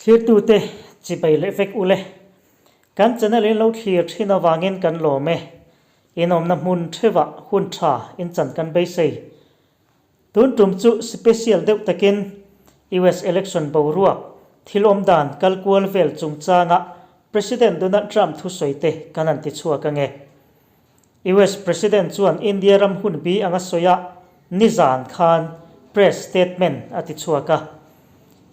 Thlirtute chibai leh vek ule. Kan channel in lo thlir thin avangin kan lawm e. In awmna hmun theuhah hun tha in chan kan beisei. Tun tum chu special deuh takin US election boruak thil awm dan kal kual vel chungchanga President Donald Trump thusawi te kan han ti chhuak ange. US President chuan India ram hun bi anga sawi a nizan khan press statement a ti chhuak a.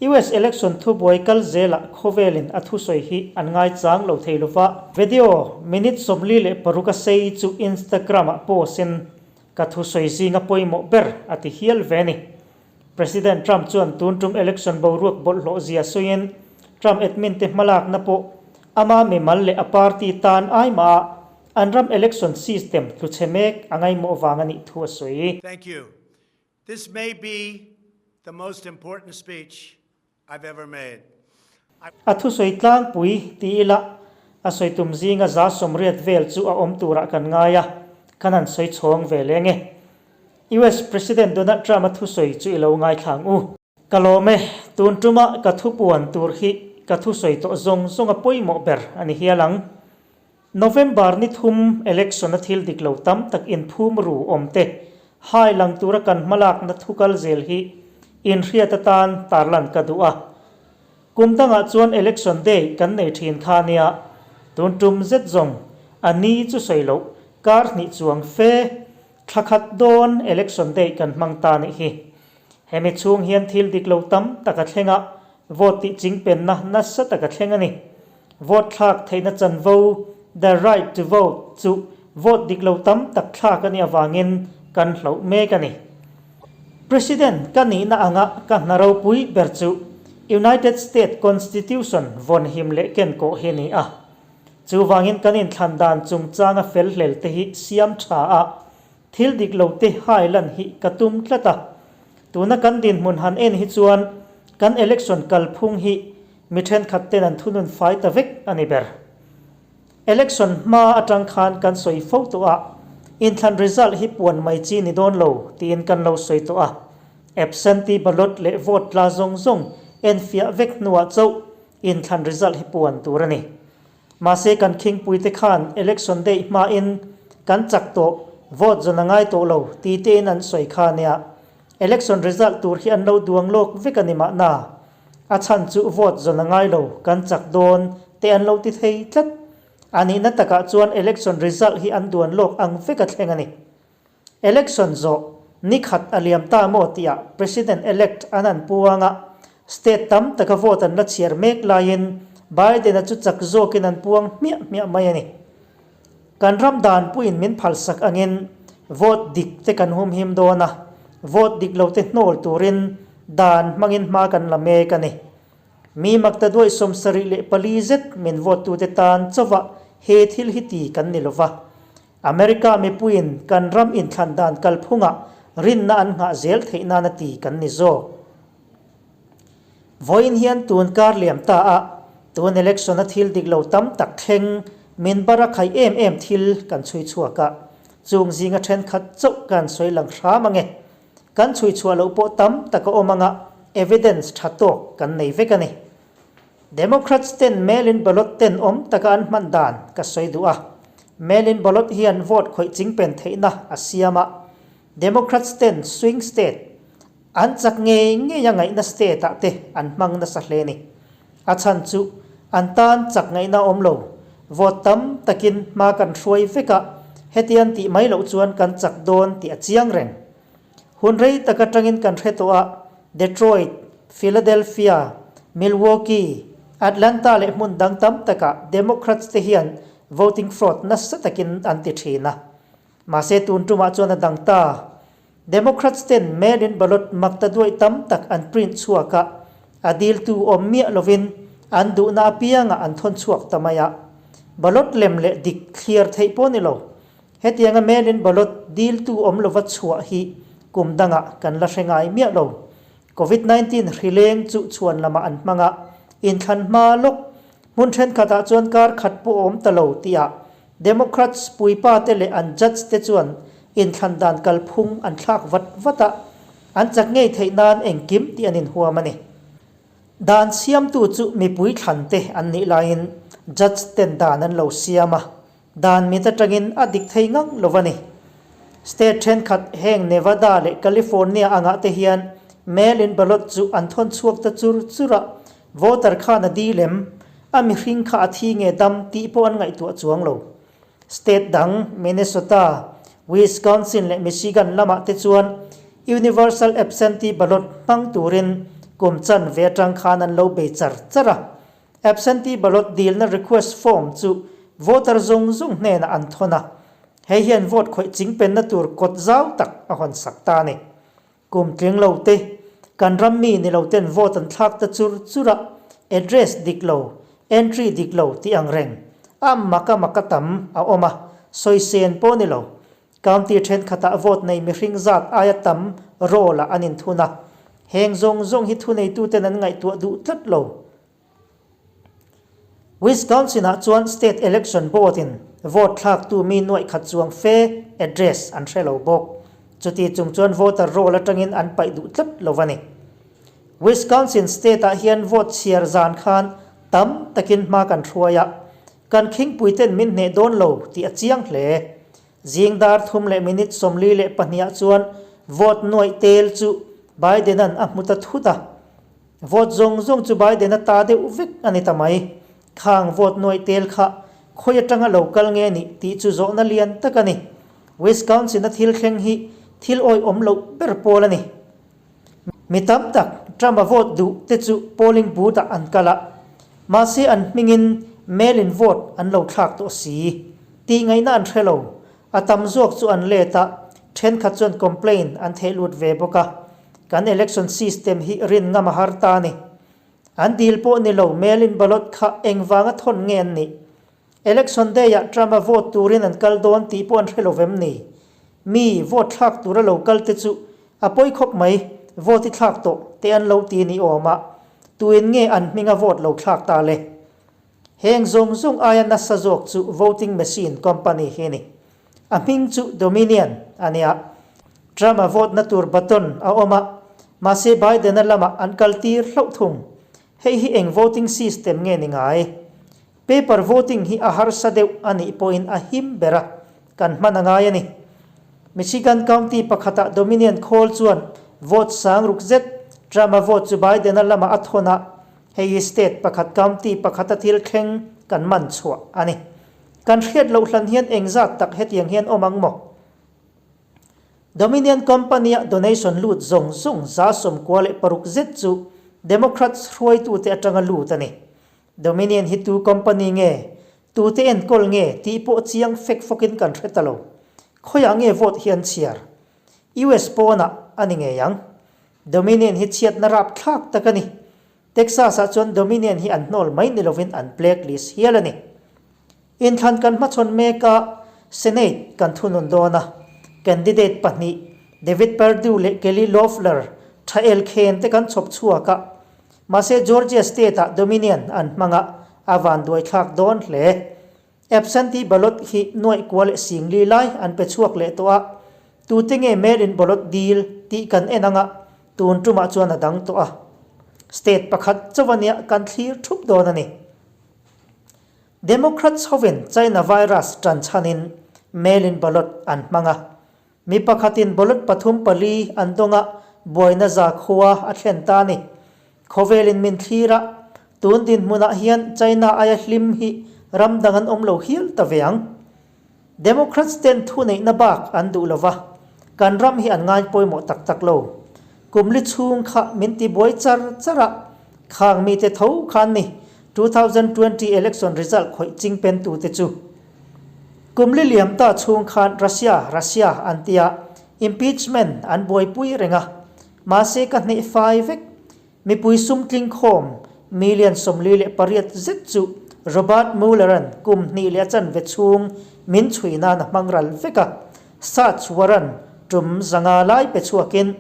US election thubuai kal zelah khawvelin a thusawi hi an ngaichang lo thei lova. Video minute 46 a sei chu Instagram ah post in ka thusawi zinga pawimawh ber a ti hial ve a ni. President Trump chuan tun tum election boruak bawlhhlawh zia sawiin Trump admin te hmalakna pawh ama mimal leh a party tan ai mah an ram election system tluchhe mek a ngaihmawh vang a nih thu a sawi. Thank you. This may be the most important speech I've ever made. I. A thusawi tlangpui ti ila a sawi tum zinga 80% vel chu a awm turah kan ngai a, kan han sawi chhawng ve leng e. US President Donald Trump a thusawi chu i lo ngaithla ang u. Ka lawm e, tun tuma ka thupuan tur hi ka thusawi tawh zawng zawng a pawimawh ber a ni hial ang. November ni thum election a thil dik lo tam tak inphum ru awm te hai lang tura kan hmalakna thu kal zel hi inhriat atan tarlan ka duh a. Kum dangah chuan election day kan nei thin kha nia, tun tum zet zawng a ni chu sawi loh kar hnih chuang fe thla khat dawn election day kan hmang ta nih hi. Hemi chhung hian thil dik lo tam tak a thleng a, vote tih chingpenna nasa tak a thleng a ni. Vote thlak theihna chanvo, the right to vote, chu vote dik lo tam tak thlak a nih avangin kan hloh mek a ni. President ka nihna anga ka hna ropui ber chu United State Constitution vawn him leh ken kawh hi a ni a. Chuvangin kan inthlan dan chungchanga fel hlel te hi siam tha a, Thil dik lo te hai lan hi ka tum tlat a, tuna kan dinhmun han en hi chuan kan election kalphung hi mi thenkhat ten an thunun fai ta vek a ni ber. Election hma atang khan kan sawi fo tawh a, inthlan result hi puan mai chi ni dawn lo tiin kan lo sawi tawh a, absentee ballot leh vote tla zawng zawng enfiah vek hnuah chauh inthlan result hi puan tur a ni. Mahse kan khingpuite khan election day hmain kan chak tawh, vote zawn a ngai tawh lo ti tein an sawi kha nia. Election result tur hi an lo duang lawk vek a ni mahna. A chhan chu vote zawn a ngai lo, kan chak dawn te an lo ti thei tlat. A nihna takah chuan election result hi an duan lawk ang vek a thleng a ni. Election zawh ni khat a liam ta maw tihah President elect an an puang a, state tam taka vote an la chhiar mek laiin Biden-a chu chak zawkin an puang hmiah hmiah mai a ni. Kan ram dan puiin min phalsak angin vote dik te kan humhim dawn a, vote dik lo te hnawl turin dan hmangin hma kan la mek a ni. Mi makta duai 74 zet min vote tute tan chauhah he thil hi ti kan ni lova. America mipuiin kan ram inthlan dan kalphungah rinna an nghah zel theih nana ti kan ni zawk. Vawiin hian tun kar liam ta a, tun election a thil dik lo tam tak thleng min bar a khaih em em thil kan chhui chhuak a, chung zinga thenkhat chauh kan sawi lang hram ange. Kan chhui chhuah loh pawh tam tak a awm anga evidence tha tawk kan nei vek a ni. Democrats ten mail-in ballot ten awm taka an hman dan ka sawi duh a. Mail-in ballot hian vote khawih chingpen theihna a siam a. Democrats ten swing state, an chak ngei ngei a ngaihna state ah te an hmang nasa hle ni. A chhan chu an tan chak ngaihna awm lo. Vote tam takin hma kan hruai vek a, hetiang tih mai loh chuan kan chak dawn tih a chiang reng. Hun rei tak atangin kan hre tawh a, Detroit, Philadelphia, Milwaukee, Atlanta leh hmun dang tam takah Democrats te hian voting fraud nasa takin an ti thin a. Mahse tun tumah chuan a dang ta. Democrats ten mail-in ballot makta duai tam tak an print chhuak a, a diltu awm miah lovin an duhna apiangah an thawn chhuak ta mai a. Ballot lem leh dik thliar theih pawh ni lo. Hetianga mail-in ballot diltu awm lova chhuah hi kum dangah kan la hre ngai miah lo. Covid 19 hrileng chu chhuan lamah an hmang a, inthlan hma lawk hmun thenkhatah chuan kar khat pawh awm ta lo tihah Democrats puipa te leh an judge te chuan inthlan dan kalphung an thlak vat vat a, an chak ngei theih nan engkim tih an inhuam a ni. Dan siamtu chu mipui thlan te an nih laiin judge ten dan an lo siam a, dan mit atangin a dik thei ngang lo a ni. State thenkhat heng Nevada leh California angah te hian mail-in ballot chu an thawn chhuak ta chur chur a, voter khan a dil em, a mihring kha a thi nge dam tih pawh an ngaihtuah chuang lo. State dang Minnesota, Wisconsin leh Michigan lamah te chuan Universal Absentee Ballot hmang turin kum chanve atang khan an lo bei char char a. Absentee Ballot dilna request form chu voter zawng zawng hnenah an thawn a, hei hian vote khawih chingpenna tur kawt zau tak a hawnsak ta a ni. Kum tling lo te, kan ram mi ni lo ten vote an thlak ta chur chur a, address dik lo, entry dik lo tih ang reng, a mak a mak a tam a awm a, sawi sen pawh ni lo. County thenkhatah vote nei mihring zat aia tam roll ah an inthun a, heng zawng zawng hi thuneituten an ngaihtuah duh tlat lo. Wisconsin-ah chuan State Election Board-in vote thlaktu mi nuaih khat chuang fe address an hre lo bawk. Chuti chung chuan voter roll atangin an paih duh tlat lo a ni. Wisconsin state-ah hian vote chhiar zan khan tam takin hma kan hruai a, kan khingpuiten min hneh dawn lo tih a chiang hle. Zing dar thum leh minute 42 ah chuan vote nuaih tel chu Biden-a'n a hmu ta thut a. Vote zawng zawng chu Biden-a ta deuh vek a ni ta mai. Khang vote nuaih tel kha khawi atanga lo kal nge nih tih chu zawhna lian tak a ni. Wisconsin-a thil thleng hi thil awihawm loh ber pawl a ni. Mi tam tak Trump-a vote duh te chu polling booth-ah an kal a, mahse an hmingin mail-in vote an lo thlak tawh si. Tih ngaihna an hre lo. A tam zawk chu an let a, thenkhat chuan complaint an theh lut ve bawk a. Kan election system hi rin ngam a har ta a ni. An dil pawh ni lo mail-in ballot kha engvanga thawn nge an nih? Election day-ah Trump-a vote turin an kal dawn tih pawh an hre lo vem ni? Mi vote thlak tura lo kal te chu a pawi khawp mai, vote i thlak tawh te an lo ti ni awm a, tuin nge an hminga vote lo thlak ta le? Heng zawng zawng aia nasa zawk chu voting machine company hi a ni. A hming chu Dominion a nia. Trump-a vote na tur button a awm a, mahse Biden-a lamah an kal tir hlauh thung. Hei hi eng voting system nge ni ngai? Paper voting hi a harsa deuh a nih pawhin a him ber a, kan hman a ngai a ni. Michigan County pakhatah Dominion khawl chuan vote sang ruk zet Trump-a vote chu Biden-a lamah a thawn a, hei hi state pakhat county pakhata thil thleng kan man chhuah a ni. Kan hriat loh hlan hian engzat tak hetiang hian awm ang maw? Dominion Company-a donation lut zawng zawng 96 zet chu Democrats hruaitute atanga lut a ni. Dominion hi tu company nge, tute enkawl nge tih pawh chiang fek fawkin kan hre ta lo. Khawiah nge vote hi an chhiar? US pawnah a ni ngei ang. Dominion hi chhiatna rapthlak tak a ni. Texas-ah chuan Dominion hi an hnawl mai ni lovin an blacklist hial a ni. Inthlan kan hmachhawn mek a, Senate kan thunun dawn a, candidate pahnih David Perdue leh Kelly Loeffler tha elkhen te kan chhawp chhuak a, mahse Georgia state-ah Dominion an hmang a, a vanduai thlak dawn hle. Absentee ballot hi nuaih kua leh singli lai an pe chhuak leh tawh a, tute nge mail-in ballot dil tih kan en ang a, tun tumah chuan a dang tawh a. State pakhat chauh a nia kan thlir thup dawn a ni. Democrats hovin China virus tan chhanin mail-in ballot an hmang a. Mi pakhatin ballot pathum pali an dawng a, buaina zakhua a thlen ta a ni. Khawvelin min thlir a, tun dinhmunah hian China aia hlim hi ram dang an awm lo hial ta ve ang. Democrats ten thuneihna bak an duh lo va, kan ram hi an ngai pawimawh tak tak lo. Kum li chhung kha min ti buai char char a, khang mite tho khan ni 2020 election result khawih ching pen tute chu. Kum li liam ta chhung khan Russia, Russia an tia, impeachment an buaipui reng a, mahse ka hneh fai vek. Mipui sum tling khawm million 48 zet chu Robert Mueller-a'n kum hnih leh a chanve chhung min chhui nan a hmang ral vek a, search warrant tum 500 lai pe chhuakin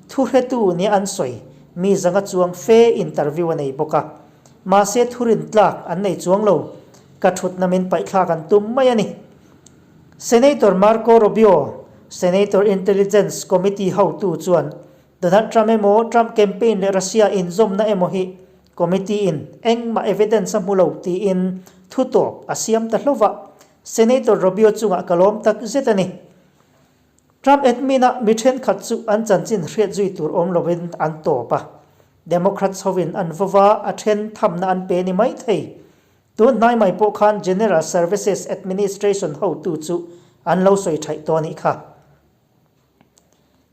thuhretu nia an sawi mi 500 chuang fe interview a nei bawk a. Mahse thurin tlak an nei chuang lo, ka thutna min paihthlak an tum mai a ni. Senator Marco Rubio, Senator Intelligence Committee hotu chuan Donald Trump emaw Trump campaign leh Russia inzawmna emaw hi Committee-in engmah evidence a hmu lo tiin thu tawp a siam ta hlauh a, Senator Rubio chungah ka lawm tak zet a ni. Trump admin-a mi thenkhat chu an chanchin hriat zui tur awm lovin an tawp a, Democrats hovin an vova a then thamna an pe ni mai thei. Tun hnai mai pawh khan General Services Administration hotu chu an lo sawi thaih tawh a nih kha.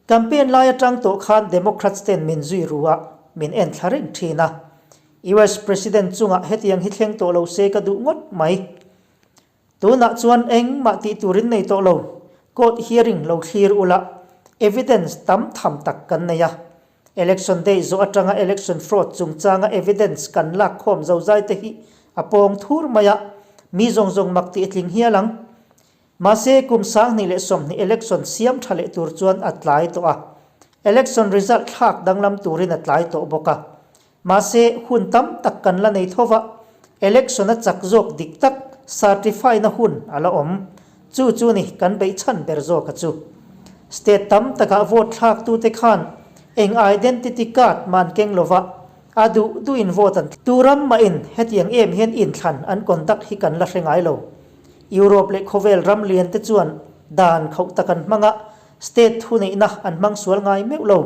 Campaign lai atang tawh khan Democrats ten min zui ru a, min en thla reng thin a. US President chungah hetiang hi thleng tawh lo se ka duh ngawt mai. Tunah chuan engmah tih turin nei tawh lo, court hearing lo thlir ula, evidence tam tham tak kan nei a. Election day zawh atanga election fraud chungchanga evidence kan lak khawm zozai te hi a pawng thur mai a, mi zawng zawng mak tih a tling hial ang. Mahse, kum 2020 election siam tha leh tur chuan a tlai tawh a, election result thlak danglam turin a tlai tawh bawk a. Mahse, hun tam tak kan la nei tho va, election a chak zawk dik tak certify na hun a la awm. Chu chu ni kan beih chhan ber zawk a chu. State tam takah vote thlaktute khan eng identity card man keng lova a duh duhin vote an Tu ram mahin hetiang em hian inthlan an conduct hi kan la hre ngai lo. Europe leh khawvel ram lian te chuan dan khauh tak an hmang a, state thuneihna an hmang sual ngai meuh lo.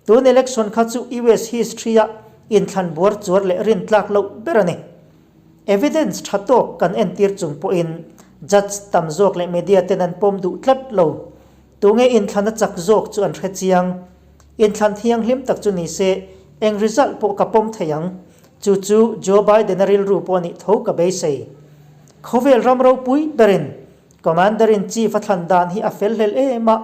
Tun election kha chu US history a inthlan buar chuar leh rin tlak loh ber a ni. Evidence tha tawk kan entir chung pawhin judge tam zawk leh media ten an pawm duh tlat lo. Tunge inthlan a chak zawk chu an hre chiang. Inthlan thianghlim tak chu ni se eng result pawh ka pawm thei ang. Chu chu Joe Biden-a rilru pawh nih tho ka beisei. Khawvel ram ropui berin Commander-in-Chief a thlan dan hi a fel hlel em a,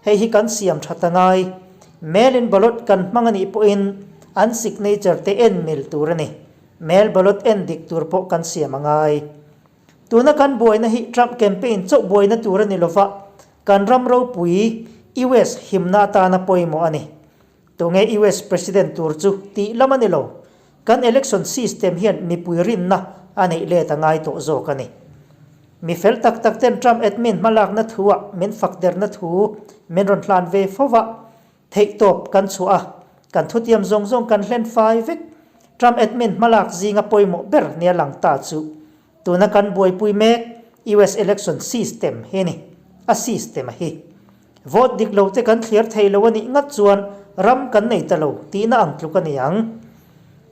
hei hi kan siam tha ta ngai. Mail-in ballot kan hmang a nih pawhin an signature te en mil tur a ni. Mail ballot en dik tur pawh kan siam a ngai. Tuna kan buaina hi Trump campaign chauh buaina tur a ni lova, kan ram ropui US himna atana pawimawh a ni. Tunge US President tur chu tih lam a ni lo. Kan election system hian mipui rinna a neih let a ngai tawh zawk a ni. Mi fel tak tak ten Trump admin hmalakna thu-ah min fak derna thu min rawn hlan ve fo va, theihtawp kan chhuah a, kan thutiam zawng zawng kan hlen fai vek. Trump admin hmalak zinga pawimawh ber nia lang ta chu tuna kan buaipui mek US election system hi a ni. A system a hi. Vote dik lo te kan thliar thei lo a nih ngat chuan ram kan nei ta lo tihna ang tluk a ni ang.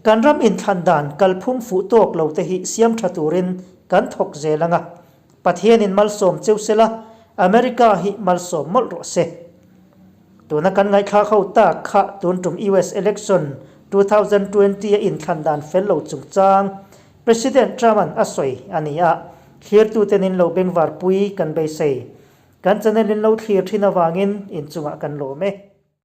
Kan ram inthlan dan kalphung fuh tawk lo te hi siam tha turin kan thawk zel ang a. Pathianin malsawm cheu sela, America hi malsawm mawlh rawh se. Tuna kan ngaihthlak ho tak kha tun tum US election 2020 a inthlan dan fel lo chungchang President Trump-a'n a sawi a ni a, thlirtuten in lo bengvarpui kan beisei. Kan channel in lo thlir thin avangin inchungah kan lawm e.